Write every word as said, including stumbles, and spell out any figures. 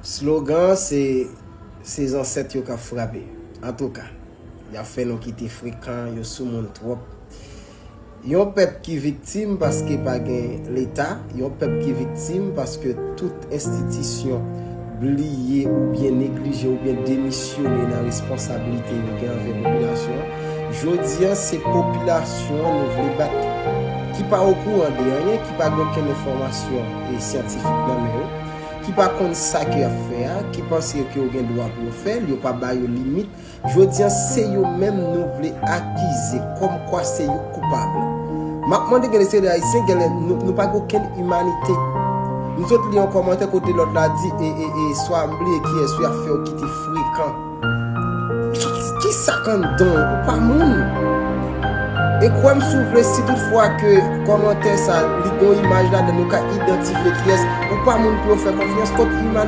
Slogan se se zansèt yo k ap frape. Antouka, y ap fè nou kite frekan, yo sou moun twòp. Yon pèp ki viktim paske pa gen Leta, yon pèp ki viktim paske tout enstitisyon bliye oubyen neglije oubyen demisyone nan responsablite yo gen anvè popilasyon an. Jodi a, se popilasyon an nou vle bat, ki pa okouran de anyen, ki pa gen okenn enfòmasyon e syantifik nan men yo, ki pa konn sa ke y ap fè a, ki panse ke yo gen dwa pou yo fè l, yo pa ba yo limit. Jodi a, se yo menm nou vle akize kòmkwa se yo koupab. M ap mande gen de seri de Ayisyen, genlè nou, nou pa gen okenn imanite. M sot li yon kòmantè kote lòt la di, e, e, e, swa m bliye kiyès, wi, ap fè yo kite frekan. Ki sa k anndan w? Ou pa moun. E kwè m si w vle, si toutfwa ke kòmantè sa, li gon imaj ladan l, yo ka idantifye kiyès, ou pa moun pou yo fè konfyans. Kot imanite?